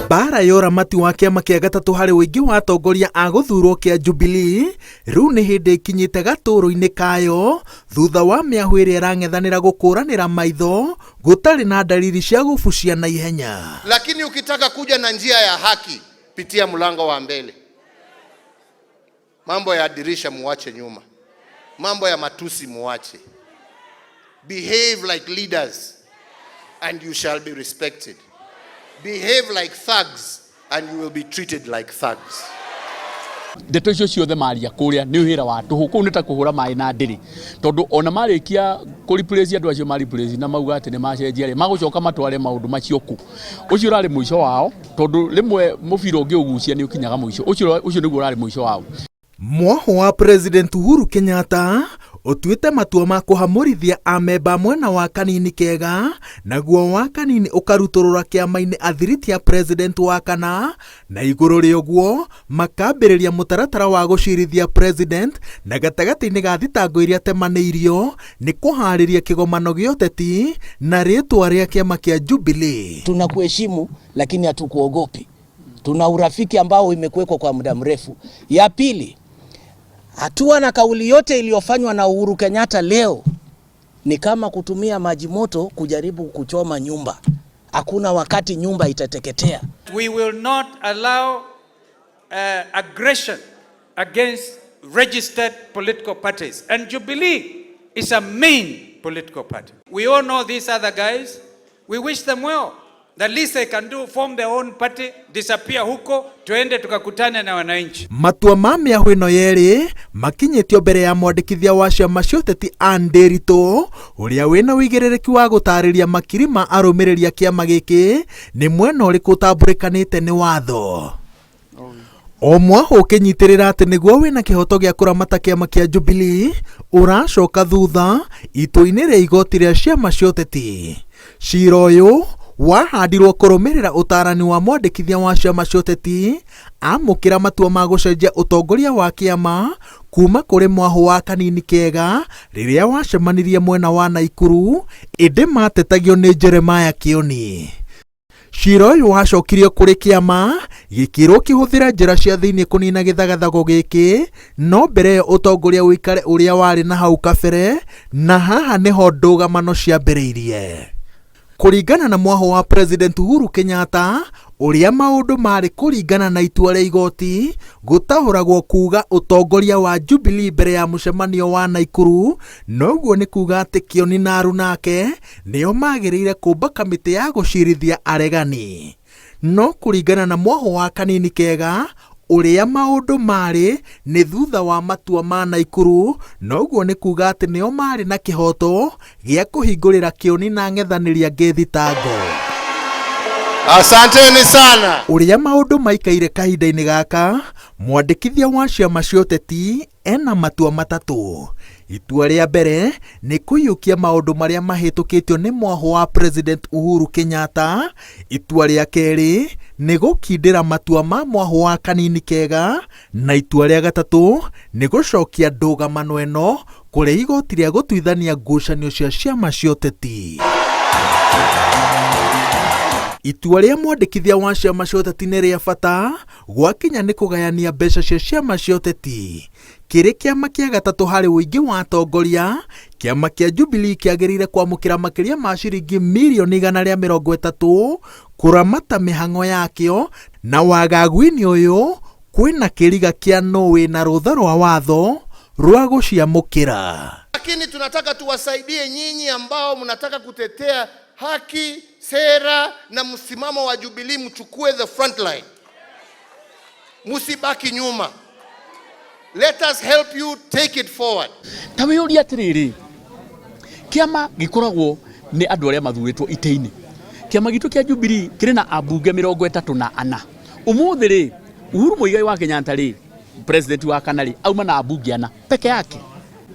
Mbara ya ũramati wa kĩama kĩa gatatũ harĩ ũingĩ wa atongoria a gũthurwo kĩa Jubilee rĩu nĩ hĩndĩ ĩkinyĩte gatũrũ-inĩ kayo thutha wa mĩahũ ĩrĩa ĩrang'ethanĩra gũkũranĩra maitho gũtarĩ na dalili cia gũbucia na ihenya. Lakini ukitaka kuja na njia ya haki, pitia mlango wa mbele. Mambo ya dirisha muache nyuma, mambo ya matusi muache. Behave like leaders and you shall be respected. Behave like thugs and you will be treated like thugs. Ndeto icio ciothe maria kuria ni wira wa tuhu kuu ni ta kuhura maĩ na ndĩrĩ, tondu ona marĩkia kũ replace andũ acio ma replace na mauga atĩ nĩ macenjia rĩ, magũcoka matware maũndũ macio kũ? Ũcio ũrarĩ mũico wao, tondũ rĩmwe mũbira ũngĩũgucia nĩ ũkinyaga mũico. Ũcio nĩguo ũrarĩ mũico wao. Mwaho wa President Uhuru Kenyatta ũtuĩte matua ma kũhamũrithia amemba mwena wa Kanini Kega, naguo wa Kanini ũkarutũrũra kĩama-inĩ athiriti a President wa kana, na igũrũ rĩa ũguo makambĩrĩria mũtaratara wa gũcirithia President, na gatagatĩ-inĩ ga thitango iria temanĩirio nĩ kũharĩria kĩgomano gĩa ũteti na rĩtwa rĩa kĩama kĩa Jubilee. Tunakuheshimu lakini hatukuogopi. Tuna urafiki ambao imekuwekwa kwa muda mrefu. Ya pili, hatua na kauli yote iliyofanywa na Uhuru Kenyatta leo ni kama kutumia maji moto kujaribu kuchoma nyumba. Hakuna wakati nyumba itateketea. We will not allow aggression against registered political parties. And Jubilee is a main political party. We all know these other guys. We wish them well. The least they can do, form their own party, disappear huko, tuende tukakutane na wananchi. Matua ma mĩahũ ĩno yerĩ makinyĩtio mbere ya mwandĩkithia wa ciama cia ũteti Ann Ndĩritũ, ũrĩa wĩna ũigĩrĩrĩki wa gũtarĩria makiri ma arũmĩrĩri a kĩama gĩkĩ nĩ mwena ũrĩkũ ũtambũrĩkanĩte nĩ watho. O mwahũ ũkĩnyitĩrĩra atĩ nĩguo wĩna kĩhoto gĩa kũramata kĩama kĩa Jubilee ũracoka thutha itua-inĩ rĩa igoti rĩa ciama cia ũteti. Cira ũyũ wahandirwo kũrũmĩrĩra ũtarani wa mwandĩkithia wa ciama cia ũteti amũkĩra matua ma gũcenjia ũtongoria wa kĩama kuma kũrĩ mwahũ wa Kanini Kega rĩrĩa wacemanirie mwena wa Naikuru, ĩndĩ matetagio nĩ Jeremiah Kioni. Cira ũyũ wacokirio kũrĩ kĩama gĩkĩrwo kĩhũthĩra njĩra cia thĩinĩ kũnina gĩthagathago gĩkĩ, no mbere ĩyo ũtongoria ũikare ũrĩa warĩ na hau kabere, na haha nĩho ndũgamano ciambĩrĩirie. Kũringana na mwaho wa President Uhuru Kenyatta, ũrĩa maũndũ marĩ kũringana na itua rĩa igoti gũtaũragwo kuga ũtongoria wa Jubilee mbere ya mũcemanio wa Naikuru, noguo nĩ kuga atĩ Kioni na arunake nĩo magĩrĩire kũmba kamĩtĩ ya gũcirithia aregani. No kũringana na mwaho wa Kanini Kega, ũrĩa maũndũ marĩ nĩ thutha wa matua ma Naikuru, noguo nĩ kuga atĩ nĩo marĩ na kĩhoto gĩa kũhingũrĩra Kioni na ang'ethanĩri angĩ thitango. Asanteni sana. Ũrĩa maũndũ maikaire kahinda-inĩ gaka, mwandĩkithia wa ciama cia ũteti ena matua matatũ. Itua rĩa mbere nĩ kũiyũkia maũndũ marĩa mahĩtũkĩtio nĩ mwaho wa President Uhuru Kenyatta. Itua rĩa kerĩ nĩ gũkindĩra matua ma mwaho wa Kanini Kega, na itua rĩa gatatũ nĩ gũcokia ndũgamano ĩno kũrĩ igoti rĩa gũtuithania ngucanio cia ciama cia ũteti. Itua rĩa mwandĩkithia wa ciama cia ũteti nĩ rĩa bata gwakinya nĩ kũgayania mbeca cia ciama cia ũteti. Kĩrĩ kĩama kĩa gatatũ harĩ ũingĩ wa atongoria, kĩama kĩa Jubilee kĩagĩrĩire kwamũkĩra makĩria ma ciringi mirioni 130 kũramata mĩhang'o yakĩo, na wagagu-inĩ ũyũ kwĩna kĩriga kĩa nũ wĩna rũtha rwa watho rwa gũciamũkĩra. Lakini tunataka tuwasaidie nyinyi ambao mnataka kutetea haki, sera na msimamo wa Jubilee, mchukue the front line, msibaki nyuma. Let us help you take it forward. Ta wĩyũrie atĩrĩrĩ, kĩama gĩkoragwo nĩ andũ arĩa mathurĩtwo itĩ-inĩ. Kĩama gitũ kĩa Jubilee kĩrĩ na ambunge 34. Ũmũthĩ rĩ, Uhuru Muigai wa Kenyatta rĩ, president wa kana rĩ, auma na ambunge ana peke yake.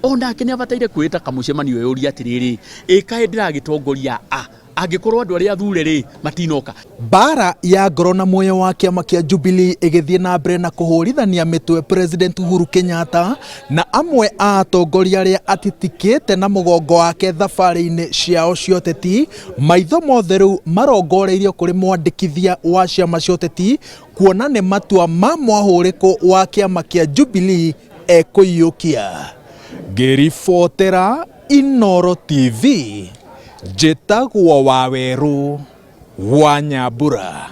Onake nĩ abataire kwĩta kamũcemanio eyũrie atĩrĩrĩ, ĩ kaĩ ndĩragĩtongoria a? Angĩkorwo andũ arĩa athure rĩ matinoka. Mbara ya ngoro na muoyo wa kĩama kĩa Jubilee ĩgĩthiĩ na mbere na kũhũrithania mĩtwe President Uhuru Kenyatta na amwe a atongoria arĩa atitikĩte na mũgongo wake thabarĩ-inĩ ciao cia ũteti. Maitho mothe rĩu marongoreirio kũrĩ mwandĩkithia wa ciama cia ũteti kuona nĩ matua ma mwahũrĩko wa kĩama kĩa Jubilee ekũiyũkia. Ngĩribotera Inooro TV, njĩtagwo Wawerũ wa Nyambura.